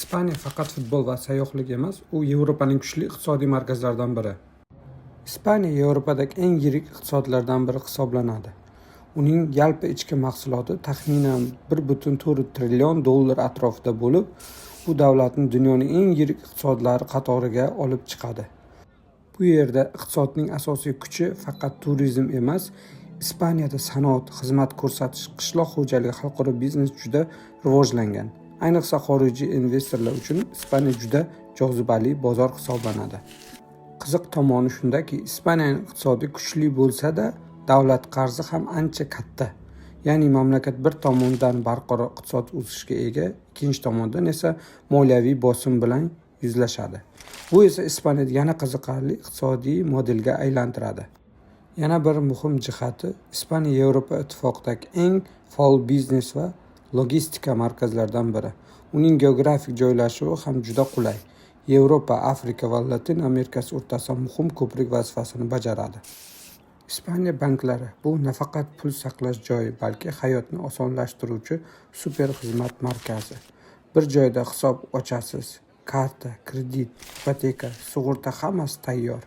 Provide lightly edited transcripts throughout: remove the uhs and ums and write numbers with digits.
Ispaniya faqat futbol va sayyohlik emas, u Yevropaning kuchli iqtisodiy markazlaridan biri. Ispaniya Yevropadagi eng yirik iqtisodlardan biri hisoblanadi. Uning yalpi ichki mahsuloti taxminan 1,4 trillion dollar atrofida bo'lib, bu davlatni dunyoning eng yirik iqtisodlari qatoriga olib chiqadi. Bu yerda iqtisodning asosiy kuchi faqat turizm emas. Ispaniyada sanoat, xizmat ko'rsatish, qishloq xo'jaligi, xalqaro biznes juda rivojlangan. Ayniqsa, xorijiy investorlar uchun Ispaniya juda jozibali bozor hisoblanadi. Qiziq tomoni shundaki, Ispaniyaning iqtisodi kuchli bo'lsa-da, davlat qarzi ham ancha katta. Ya'ni mamlakat bir tomondan barqaror iqtisodiy o'sishga ega, ikkinchi tomondan esa moliyaviy bosim bilan yuzlashadi. Bu esa Ispaniyani yana qiziqarli iqtisodiy modelga aylantiradi. Yana bir muhim jihati, Ispaniya Yevropa Ittifoqidagi eng faol biznes va logistika markazlaridan biri. Uning geografik joylashuvi ham juda qulay. Yevropa, Afrika va Latin Amerikasi o'rtasida muhim ko'prik vazifasini bajaradi. Ispaniya banklari bu nafaqat pul saqlash joyi, balki hayotni osonlashtiruvchi super xizmat markazi. Bir joyda hisob ochasiz, karta, kredit, ipoteka, sug'urta, hammasi tayyor.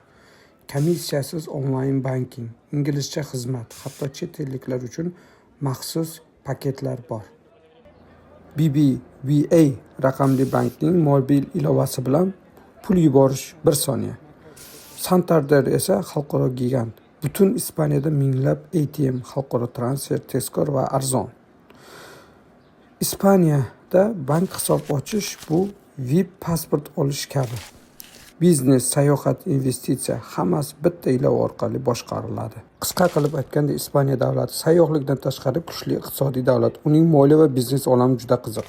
Komissiyasiz onlayn banking, inglizcha xizmat, hatto chet elliklar uchun maxsus paketlar bor. BBVA raqamli bankning mobil ilovasi bilan pul yuborish bir soniya. Santander esa xalqaro gigant. Butun Ispaniyada minglab ATM, xalqaro transfer tezkor va arzon. Ispaniyada bank hisob ochish bu VIP pasport olish kabi. Biznes, sayohat, investitsiya, hammasi bitta ilova orqali boshqariladi. Qisqa qilib aytganda, Ispaniya davlati sayyohlikdan tashqari kuchli iqtisodiy davlat. Uning moliya va biznes olami juda qiziq.